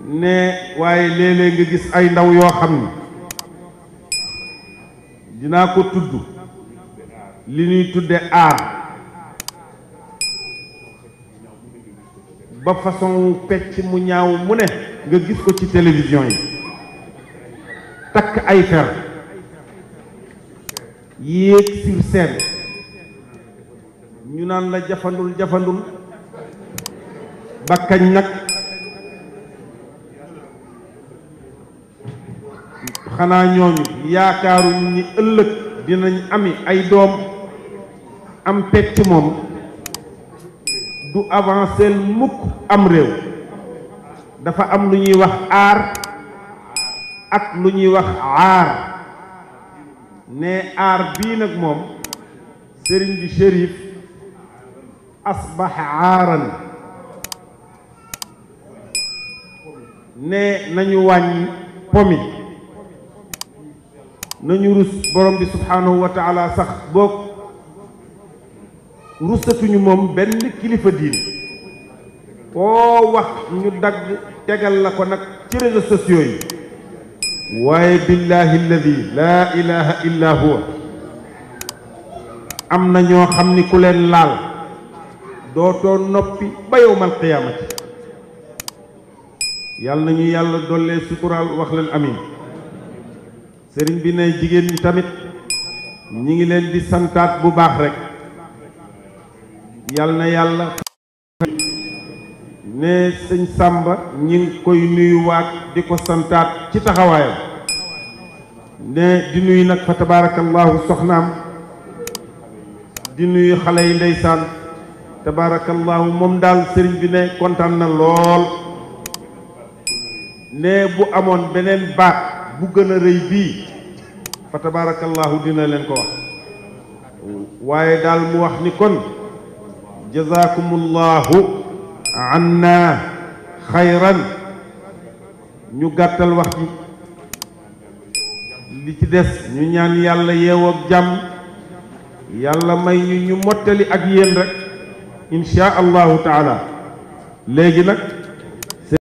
ne waaye léeg-léeg nga gis ay ndaw yoo xam ni dinaa ko tudd li ñuy tudde aar ba façon pecc mu ñaaw mu ne nga gis ko ci télévision yi takk ay fer yéeg sur scène ñu naan la jafandul ba kañ nag xanaa ñooñu yaakaaruñ ni ëllëg dinañ ami ay doom am pecc moom du avancer mukk am réew dafa am lu ñuy wax aar ak lu ñuy wax aar ne aar bii nag moom sëriñ bi Chérif asbax aaran ne nañu wàññi pomi nañu rus borom bi subhanahu wa taala sax boog rusatuñu moom benn kilifa diin koo wax ñu dagg tegal la ko nag ci réseaux sociaux yi waaye billahi alladi laa ilaha illa huwa am na ñoo xam ni ku leen laal dootoo noppi ba yowmal qiyaamati yàlla nañu yàlla dollee suturaal wax leen amin sëriñ bi ne jigéen ñi tamit ñi ngi leen di santaat bu baax rek yàlla na yàlla ne sëñ Sàmba ñi ngi koy nuyuwaat di ko santaat ci taxawaayam ne di nuyu nag fa tabarakallahu soxnaam di nuyu xale yi ndeysaan tabarakallahu moom daal sëriñ bi ne kontaan na lool ne bu amoon beneen baat bu gën a rëy bii fa tabarakallahu dina leen ko wax waaye daal mu wax ni kon jazakumullahu anna xayran ñu gàttal wax ji li ci des ñu ñaan yàlla yeewoo ak jàmm yàlla may ñu mottali ak yéen rek insha allahu taala léegi nag